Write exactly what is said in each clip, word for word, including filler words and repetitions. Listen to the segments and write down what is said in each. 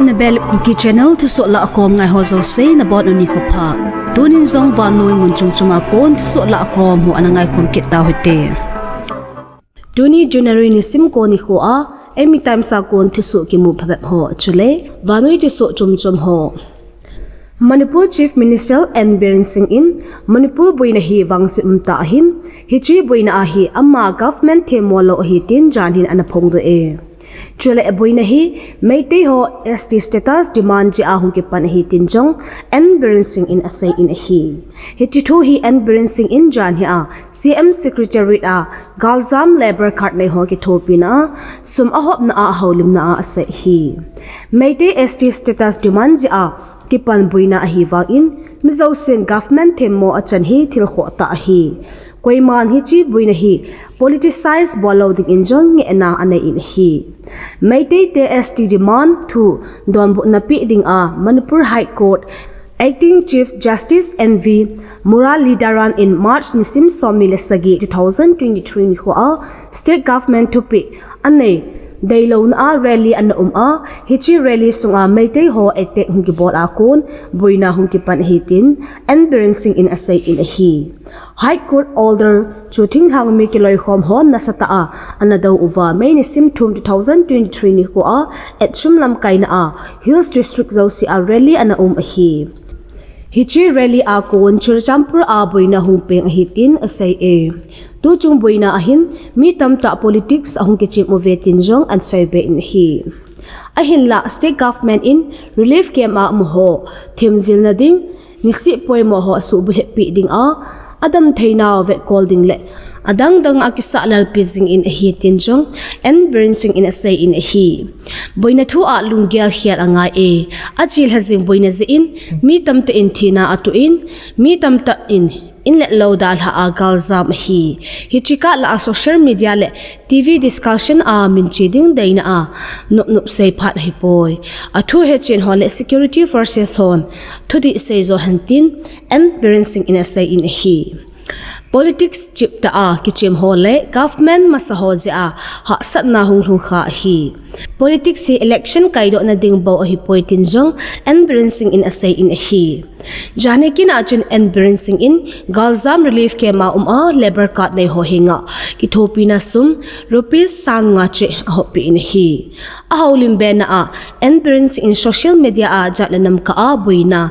Nabel Kuki Channel thusoh lahkhom ngai ho jouse nabonun nikho pha. Tunin jong vannoi mun chom chom a kon thusoh lahkhom ho ana ngaikhom kit tauhite. Tuni January nisim ko nikho a, Eimi Times a kon thusoh kimu phabep ho, chule vannoi thusoh chom chom ho. Manipur Chief Minister N Biren Singh in Manipur boina hi vangset umtah ahin, hiche boina a hi ama government themmo lou ahi tin jan hin ana phongdoh e. Chule boina hi Meitei ho S T status demand jeh a hung kipan ahi tin jong N Biren Singh in asei in ahi. Hiche thu hi N Biren Singh in jan hi a C M Secretariat a galjam labour card nei ho kithopina a sum ahopna a houlimna a asei ahi. Meitei S T status demand jeh a kipan boina ahi vangin, mi jousen government themmo achan hi thil khoh tah ahi. Koiman hiche boina hi politicize bol lou dingin jong ngehna anei in ahi. Meitei te S T demand thu donbutna pe dinga Manipur High Court Acting Chief Justice N V Muralidharan in March nisim somni le sagi two thousand twenty-three nikho a state government thupeh anei deilouna a rally ana um a, hiche rally sunga Meitei ho attack hung kibol a kon boina hung kipan ahi tin N Biren Singh in asei in ahi. High Court order chu thinglhang mi kiloikhom hon nasatah a ana dou uva, May nisim thum two thousand twenty-three nikho a Etchum lamkaina a Hills District jouse a rally ana um ahi. Hiche rally a kon Churachandpur a boina hung peng ahi tin asei e. Tuchung boina ahin mi tamtah politics ahung kichem uve tin jong asei be in ahi. Ahinlah state government in relief camp a um ho themjilna ding nisih poimo ho asuhbulhit peh dinga, adam theinau vetkol ding le adang dang a kisah lalpi jing in ahi tin jong N Biren Singh in asei in ahi. Boina thu a lunggel khel angai e. Achelha jing boina jeh in mi tamtah in thina atoh in, mi tamtah in in le lou dalha a galjam ahi. Hiche kah lah a social media le T V discussion a minche ding deina a nop nop sei phat ahipoi. Athu hechen ho le security forces hon thudih seijo hen tin N Biren Singh in asei in ahi. Politics chiptah a kichem ho le government masa ho jeh a hahsatna hung lhung kha ahi. Politics hi election kaidohna ding bou ahipoi tin jong N Biren Singh in asei in ahi. Jan hi kit a chun N Biren Singh in galjam relief camp a um a labour card nei ho henga kithopina sum rupees sang nga cheh ahop peh in ahi. Ahoulim bena a N Biren Singh in social media a jat le nam kah a boina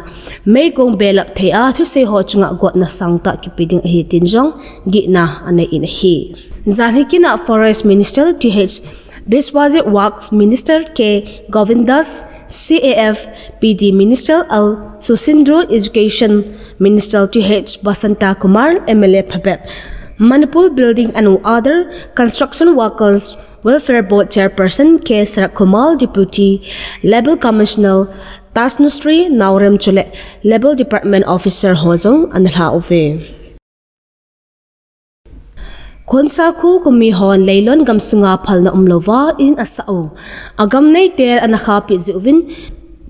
meikong belap thei a thusei ho chunga gotna sangtah kipe ding ahi tin jong gihna anei in ahi. Jan hi kit a Forest Minister Th Biswajit Warks, Minister K Govindas, C A F P D Minister L Susindro, Education Minister Th Basanta Kumar, M L A phabep, Manipur Building and Other Construction Workers Welfare Board Chairperson K Sarat Kumar, Deputy Labour Commissioner Tasnusri Naorem chule Labour Department Officer ho jong ana lha uve. Khonsakhul khomi hon Leilon gamsunga phalna umlouva in asah u. Agam neite ana khahpeh jeh uvin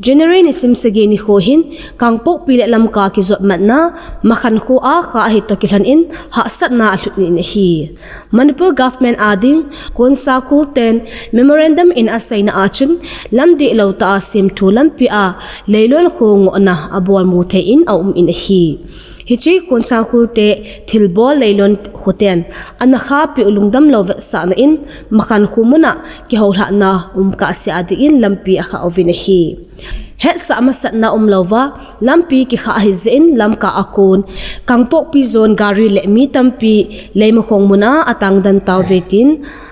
January nisim sagi nikho hin Kangpokpi le Lamka kijot matna Makhan kho a kha ahi toh kilhon in hahsatna alhut in ahi. Manipur government a ding Khonsakhul ten memorandum in aseina a chun lamdih lou tah a semthu lampi a Leilon kho ngohna abol mu thei in aum in ahi. Hiche Khonsakhul te thilbol Leilon khoten ana khahpeh u lungdam lou vetsahna in Makhan kho muna kihoulhahna um kahsea dingin lampi akhah uvin ahi. Hetsah masatna umlouva lampi kikhah ahi jeh in Lamka a kon Kangpokpi jon gari le mi tampi Leimakhong muna atangden tauve tin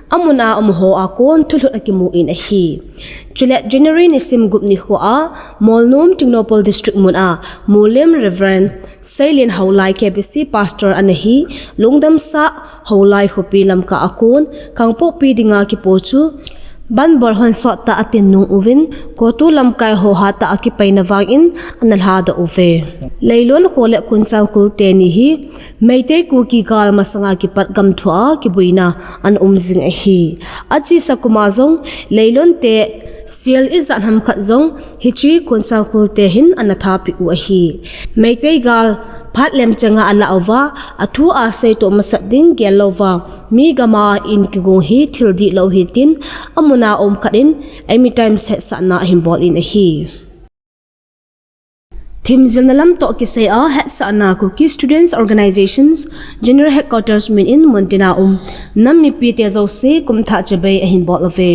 amun a um ho a kon thulhut akimu in ahi. Chule January nisim gup nikho a Molnom Tengnoupal District mun a Molem Reverend Seilin Haolai K B C Pastor ana hi Lungdamsah Haolai khopi Lamka a kon Kangpokpi dinga kipo chu banbol hon sottah atin nung uvin Kotu lamkai ho hatah a kipaina vangin ana lhadoh uve. Leilon kho le Khonsakhul teni hi Meitei Kuki gal masanga kipat gamthu a kiboina ana um jing ahi. Achesa kuma jong Leilon te sel ijat ham khat jong hiche Khonsakhul te hin ana thapeh u ahi. Meitei gal Phat lemchanga alah uva, athu a seitoh masat ding gel louva, mi gama in kigong hi thil dihlou ahi tin, amun a um khat in Eimi Times hetsahna ahin bol in ahi. Thimjilna lam toh kisai a hetsahna Kuki Students Organizations General Headquarters min in muntina um nam mipite jouse kumthah chibai ahin bol uve.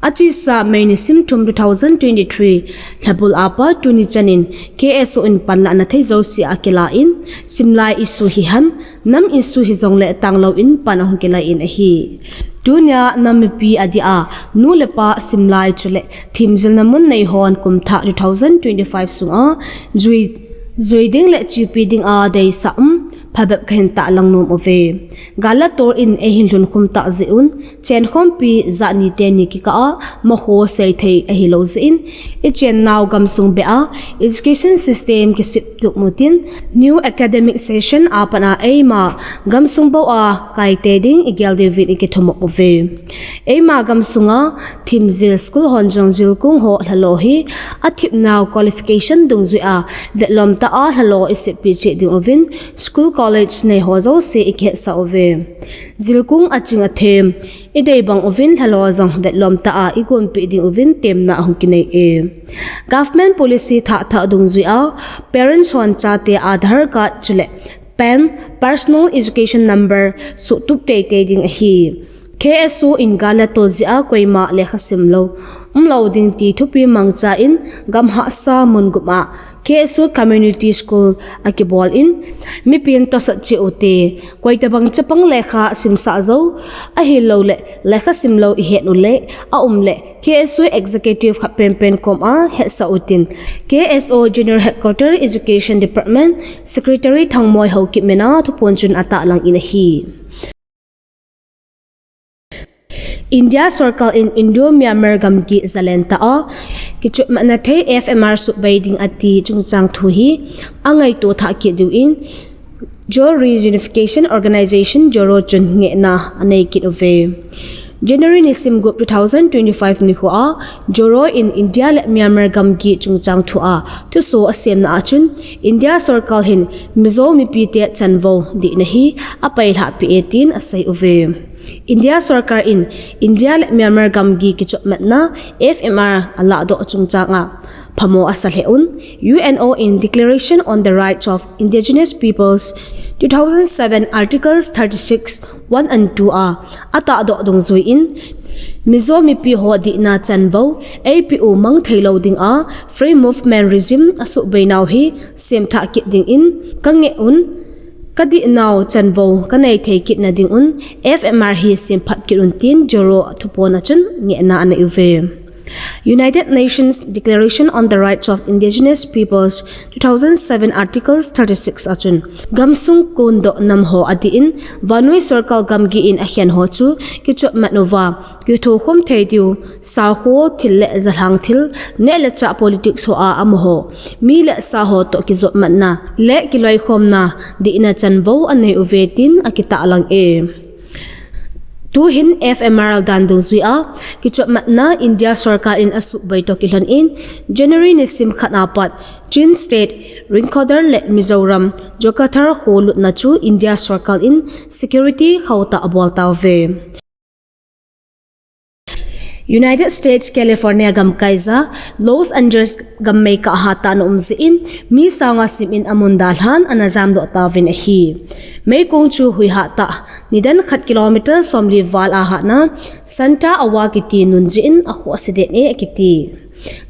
Achesa May nisim thum two thousand twenty-three, lhabul a pat tuni chan in K S O in panlahna thei jouse akilah in, simlai issue hihen, nam issue hijongle tanglou in pan ahung kilai in ahi. Tunia nam mipi adeh a, nu le pa simlai chule thimjilna mun nei hon kumthah two thousand twenty-five sunga jui, jui ding le chepi ding a deisah um phabep kahin tahlang nom uve. Gal le tol in eihin lhunkhum tah jeh un, chenkhompi jat ni teni kikah a, makho seithei ahilou jeh in, ichennau gamsung beh a education system kisep tup mu tin, new academic session a pat a eima gamsung bou a kaitei ding igel diuvin ikithumop uve. Eima gamsunga thimjil school hon jong jilkung ho lhalo hi athepnau qualification dungjui a vetlom tah a lhalo iseppi cheh ding uvin, school college nei ho jouse ikihetsah uve. Jilkung aching athem idei bang uvin lhalo jong vetlom tah a igonpeh ding uvin temna ahung kinei e. Government policy thah thah dungjui a, parents hon chate Aadhaar card chule PAN, Personal Education Number, suhtup teitei ding ahi. K S O in gal le tol jeh a koima lekha simlou umlou ding ti thupi mangcha in gam hahsa mun gup a K S O Community School akibol in, mipin tosot cheh ute, koitabang chapang lekha simsah jou ahiloule lekha simlou ihet uleh, aumleh K S O Executive khat penpen koma hetsah utin, K S O General Headquarter Education Department Secretary Thangmoi Haokip min a thuphon chun atahlang in ahi. India sorkar in Indo-Myanmar gamgi jalen tah a kichopmatna thei F M R suhbei ding ati chungchang thu hi angaito thah kit diuvin, Zomi Reunification Organization, Zoro chun ngehna anei kit uve. January nisim gup two thousand twenty-five nikho a, Zoro in India le Myanmar gamgi chungchang thu a thuso asemna a chun, India sorkar hin Mizo mipite chanvou dihna hi apailhah peh e tin asei uve. India sorkar in India le Myanmar gamgi kichopmatna F M R alahdoh chungchang a phamo asa lheh un, U N O in Declaration on the Rights of Indigenous Peoples two thousand seven Articles thirty-six one and two a atahdoh dungjui in, Mizo mipi ho dihna chanvou eipeh u mang theilou ding a free movement regime asuhbei nau hi semthah kit dingin kangeh un, kadihnau chanvou kanei thei kitna ding un F M R hi semphat kit un tin Zoro thuphon a chun ngehna anei uve. United Nations Declaration on the Rights of Indigenous Peoples two thousand seven Articles thirty-six a chun, gamsung kondoh nam ho adih in, vannoi sorkar gamgi in akhen ho chu kichopmat uva kithokhom thei diu, sakho thil le jalhang thil, neh le chah politics ho a amaho, mi le sa ho toh kijopmatna le kiloikhomna dihna chanvou anei uve tin akitahlang e. Tuhin F M R dan dungjui a kichopmatna India sorkar in asuhbei toh kilhon in, January nisim khat a pat Chin State, Ringkhodar le Mizoram, Jokathar kho lutna chu India sorkar in security khauhtah abol tauve. United States California gamkaija Los Angeles gam meikah hatah ana um jeh in, mi sang a sim in amun dalhan ana jamdoh tauvin ahi. Meikong chu hui hatah, nidan khat kilometer somli val a hatna Santa Awa kiti nun jeh in akhohse den e akiti.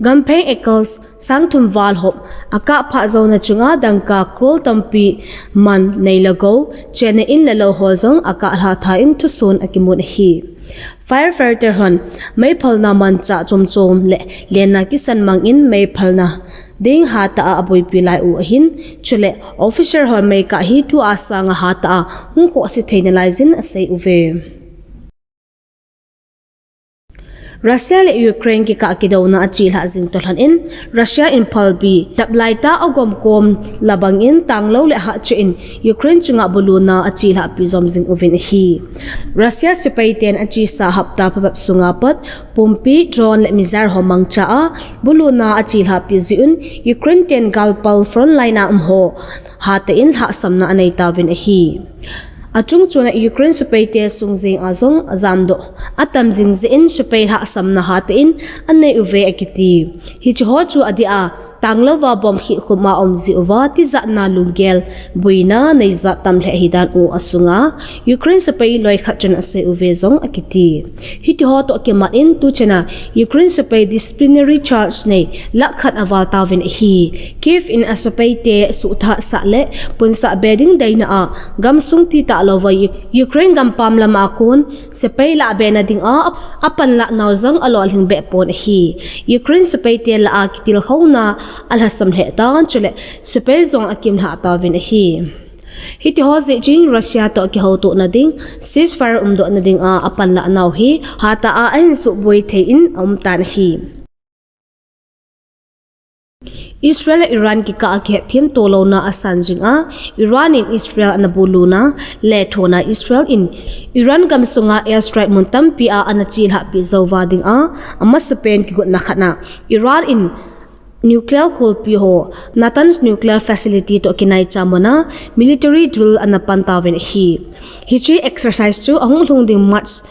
Gampheng acres sang thum val hop akah phah jouna chunga dangka crore tampi man nei le gou, chenna in le lou ho jong akah lha tha in thuson akimun ahi. Firefighter hon meiphalna manchah chomchom le lenna kisan mang in meiphalna ding hatah a aboipi lai u ahin, chule officer hon meikah hi tua sanga hatah a hung khohse theina laijin asei uve. Russia le Ukraine kikah kidouna achelhah jing toh lhon in, Russia in phalbi daplai tah a agomkom la bangin tanglou le hahcheh in Ukraine chunga buluna achelhahpi jom jing uvin ahi. Russia sepai ten achesa hapta phabep sunga pat pumpi, drone le missile ho mangcha a buluna achelhahpi jeh un Ukraine ten galpal frontline a um ho hatah in lhahsamna anei tauvin ahi. Achungchona Ukraine sepaite sung jeng a jong ajamdoh atam jing jeh in sepai lhahsamna hatah in anei uve akiti. Hiche ho chu adeh a, tanglouva bomb khihkhum a um jeh uva tijatna lunggel boina neijat tam lheh ahidan u asunga, Ukraine sepai loi khat chun asei uve jong akiti. Hitiho toh kimat in tuchana Ukraine sepai disciplinary charge nei lakh khat aval tauvin ahi. Kyiv in asepaite suhthah sah le punsah be ding deina a gamsung titah louva Ukraine gampam lama kon sepai lahbena dinga apanlah nau jong alolhing behpon ahi. Ukraine sepaite lah a kitilkhouna alhasam lheh tan chule sepai jong akimlhah tauvin ahi. Hitiho jeh chun Russia toh kihoutohna ding, ceasefire umdohna dinga apanlah nau hi hatah a ahin suhboi thei in aumtan ahi. Israel le Iran kikah a kihetthem tolouna asan jinga, Iran in Israel ana buluna lethona Israel in Iran gamsunga airstrike mun tampi a ana chelhahpi jouva dinga, amasapen kigotna khatna Iran in nuclear kholpi ho, Natanz nuclear facility toh kinaicha muna military drill ana pan tauvin ahi. Hiche exercise chu ahung lhung ding March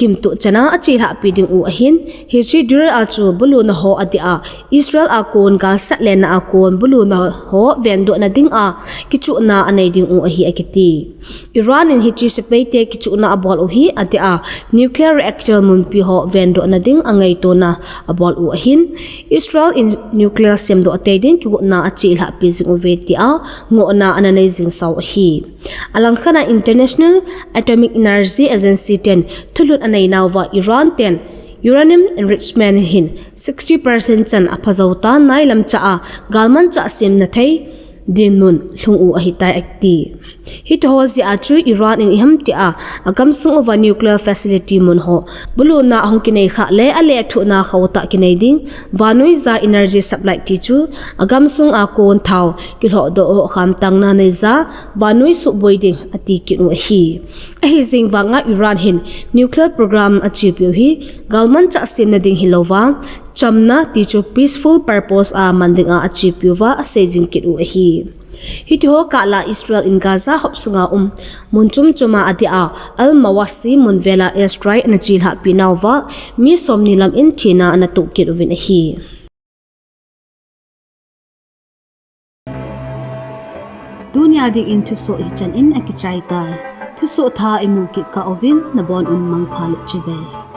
kimtuh chana achelhahpi ding u ahin, hiche drill a chu buluna ho adeh a, Israel a kon galsat lena a kon buluna ho vendohna dinga kichuhna anei ding u ahi akiti. Iran in hiche sepaite kichuhna abol u hi adeh a, nuclear reactor munpi ho vendohna ding angaitona abol u ahin, Israel in nuclear semdoh tei ding kigotna achelhahpi jing uve tia ngohna ana nei jing sau ahi. Alangkhat a International Atomic Energy Agency ten thulhut anei nauva Iran ten uranium enrichment hin sixty percent chan aphajou tan nailam cha a galmanchah semna thei dinmun lhung u ahitai akiti. Hitiho jeh a chu Iran in iham tia agamsung uva nuclear facility mun ho buluna ahung kinei khah le alethuhna khotah kinei ding vannoija energy supply tichu agamsung a kon thao kilhohdoh ho khamtangna neija vannoi suhboi ding ati kit u ahi. Ahijeng vanga Iran hin nuclear program achepiu hi galmanchah semna ding hilouva, chamna tichu peaceful purpose a man dinga achepiuva asei jing kit u ahi. Hitiho kah lah Israel in Gaza hop sunga um mun chomchoma adeh a Al Mawasi mun vela airstrike ana chelhahpi nauva mi somni lam in thina ana toh kit uvin ahi. Tunia dingin thusoh hichan in akichaitai. Thusoh thah imu kit kah uvin nabon un mangpha le chibai.